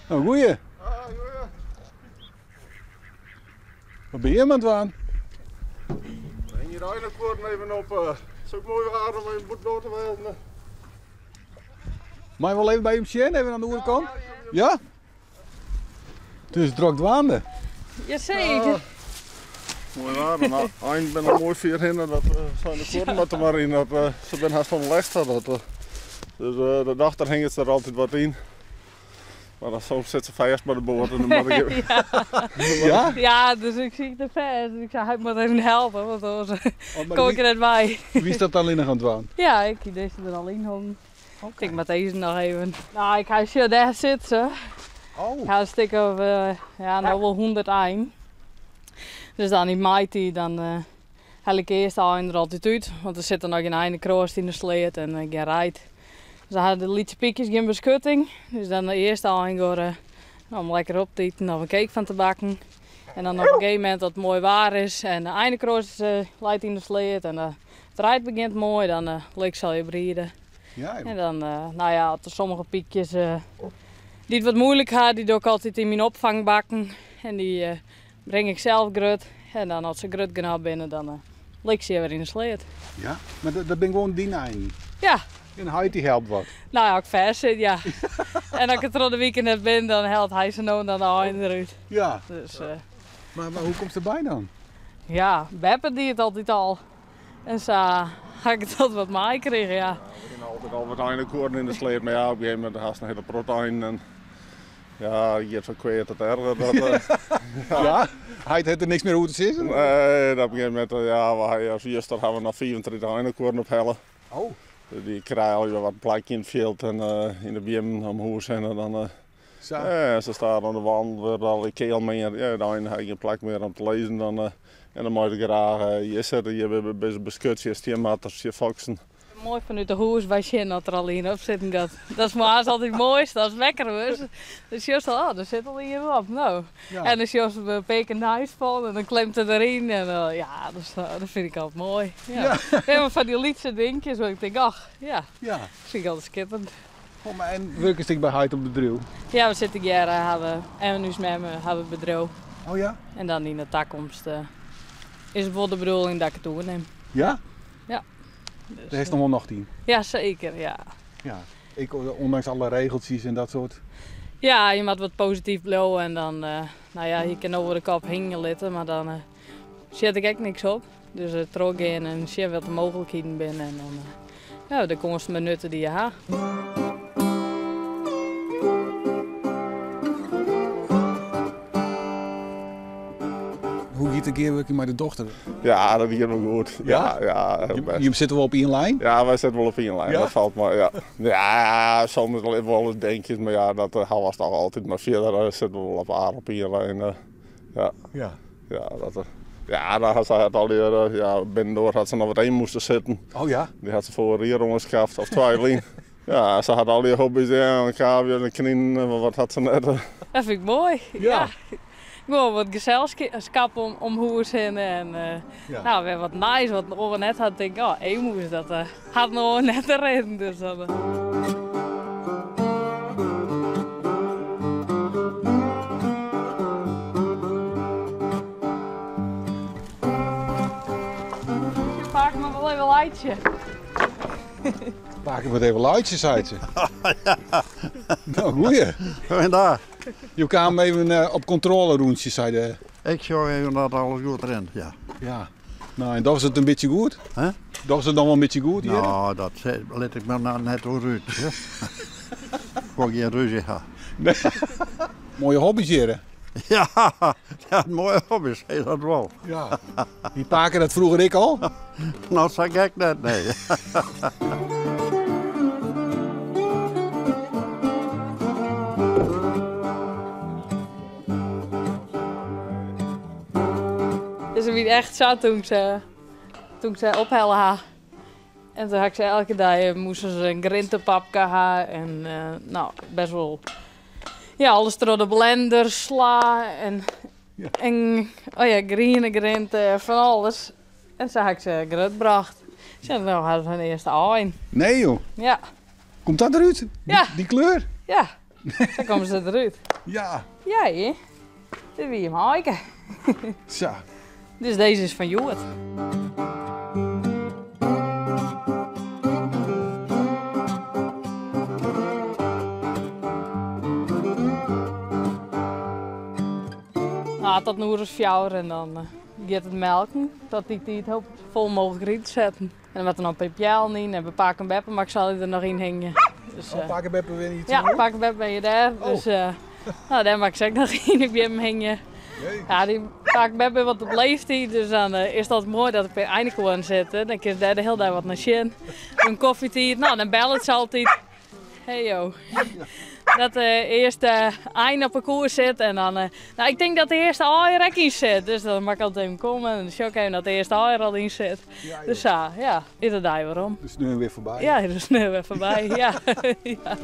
No, goeie. Wat bin jim oan it dwaan? Hingje de einekuorren even op. It is ek moai waar om even bûtendoar te wêzen. Mei wol even by jim sjen, even oan de oare kant? Ja? It is drok dwaande. Jaseker. Moai waar, de einen binne al moai fier hinne. Dat zijn de kuorren moatte mar yn. Dat, se binne hast oan de lêste. Dat, dus de dochter hinget der altyd wat yn. Mar dan soms sit se fêst mei de boat en dan moat ik. Ja? Ja, dus ik siet der fêst. Ik sei, hy moat even helpe, want oars kom ik der net by. Wiest dat allinnich oan it dwaan? Ja, ik hie dizze der al yn hongen. Ik moat dizze noch even. No, ik ha sjoch, dêr sit se. Ik ha in stik of, ja, no wol 100 ein. Dus dan yn maitiid, dan helje ik earst de einen der altyd út, want der sit der noch gjin einekroast yn de sleat en gjin reid. Dus dan ha de lytse pykjes gjin beskutting. Dus dan de earste ein gore om lekker op te iten of in cake fan te bakken. En dan op in gegeven momint dat it moai waar is en de einekroast leit yn de sleat en it reid begjint moai, dan lit ik se allegear briede. En dan, no ja, as der sommige pykjes dy't it wat moeilik ha, dy doch ik altyd yn myn opfangbakken en dy bring ik sels grut. En dan as se grut genôch binne, dan lit ik se wer yn de sleat. Ja, mar dat binne gewoan dyn einen? Ja. En heit dy helpt wat? No ja, as ik fêst sit, ja. En as ik der troch de wike net bin, dan helpt hy sa no en dan de einen derút. Ja. Dus, Mar hoe komst derby dan? Ja, beppe die it altyd al. En sa ha ik it altyd wat meikrigen, ja. Ja, we hiene altyd al wat einekuorren yn de sleat, mar ja, op in gegeven momint hast in hiele protte einen en ja, it giet fan kwea tot erger. Dat, ja. Heit hat der niks mear oer te sizzen? Nee, op in gegeven momint, ja, we ha as juster ha we noch 35 einekuorren ophelle. Oh. Dy krije allegear wat in plakje yn it fjild en yn de beammen om hûs hinne. Dan, Sa. Ja, se staan oan de wand, wurde al keal mear. Ja, de einen ha gjin plak mear om te lizzen. Dan, en dan mei se graach hjir sitte. Hjir binne se beskutte tsjin stienmarters, tsjin foksen. Moai fanút de hûs wei sjen oft der al ien op sitten giet. Dat is moarns altyd it moaiste ast wekker wurdst. Dan sjochst al, oh, der sit al ien op. No. Ja. En dan sjochst in pear kear neist fallen en dan klimt er deryn. En dan, ja, dat fyn ik altyd moai. Ja. Ja. Helemaal fan dy lytse dinkjes waar ik tink, ach, ja. Ja. Dat fyn ik altyd skitterend. Oh, mar en wurkest ek by heit op bedriuw? Ja, we sitte hjir, hawwe en ús mem hawwe bedriuw. Oh ja? En dan yn de takomst is it wol de bedoeling dat ik it oernim. Ja? Ja. Dêr hast noch wol nocht yn? Ja, seker, ja. Ja, ek ûndanks alle regeltsjes en dat soart? Ja, je moatte wat posityf bliuwe en dan, no ja, je kinne no wol de kop hingje litte, mar dan sjit ik ek niks op. Dus trochgean en sjen wat de mooglikheden binne en dan ja, de kânsen benutte dy't je ha. Hoe giet de gearwurking mei de dochter? Ja, dat giet wol goed. Ja? Ja, ja, heel best. Jim sitte wol op ien lijn? Ja, wy sitte wol op ien lijn. Ja? Dat falt mei, ja. Ja, soms wol ris dinkjes, mar ja, dat ha we toch altyd. Mar fierder sitte we wol op aardich op ien lijn. Ja. Ja. Ja, dat, ja, dan hat se hat allegear, ja, binnendoar hat se noch wat emo's te sitten. Oh ja? Dy hat se foarich jier oanskaft, of twa jier lyn. Ja, se hat allegear hobby's, ja, in cavia en kninen en wat hat se net. Dat fyn ik moai. Ja. Ja. Gewoan wat geselskap om hûs hinne en Ja. no, wer wat nijs wat in oar net hat. Tink ik, oh, emo's, dat hat in oar net te rinnen. Dus dan. Pake moat wol even laitsje. Pake moat even laitsje, seit se. No, goeie. Goeiedag. Jo kamen even op kontrôlerûntsje, sei de... Ik sjoch even dat alles goed rint, ja. Ja. No, en dochs it in bytsje goed? Hè? Dochs it noch wol in bytsje goed hjir? No, dat lit ik mar net oer út. Ik wol gjin rúzje ha. Nee. Moaie hobby's hjir, hè? Ja, ja, moaie hobby's, hè, dat wol. Ja. Hie pake dat froeger ek al? No, sa gek net, nee. Dus it wie echt sa toen ik se, toen ik se ophelle ha. En toen ha ik se elke dei moasten se in grintepapke ha en no, best wol, ja, alles troch de blender sla en, en oh ja, griene grinte en fan alles. En sa ha ik se grutbrocht. Se no ha se hun earste aaien. Nee joh. Ja. Komt dat derút? Ja. Dy kleur? Ja. Sa komme se derút. Ja. Ja, hè? Dit wie jim aaike. Sa. Dus dizze is fan hjoed. Nou, tot in oere as fjouwer en dan eh, giet it melken. Tot dy tiid hoop ik fol mooglik ryd te setten. En dan moat der noch in pear peallen yn en by pake en beppe moat ik se allegear der noch yn hingje. Dus, oh, pake en beppe wenje hjir Ja, pake en beppe wenje dêr. Oh. Dus uh, nou, dêr moat ik se ek noch yn de beammen hingje. Ja, dy pake en beppe wat op leeftiid, dus dan uh, is dat moai dat ik by eindekoarn sit. Dan kin se dêr de hiele dei wat nei sjen. In koffietiid, nou, dan bellet se altyd. Hey jo. Dat de earste ein op 'e koer sit en dan, eh, nou ik tink dat de earste aai der ek yn sit. Dus dan moat ik altyd even komme en dan sjoch ik even dat de earste aai der al yn sit. Ja, dus sa, ja, is de dei wer om. De sneon wer foarby. Ja, de sneon wer foarby, ja. Ja.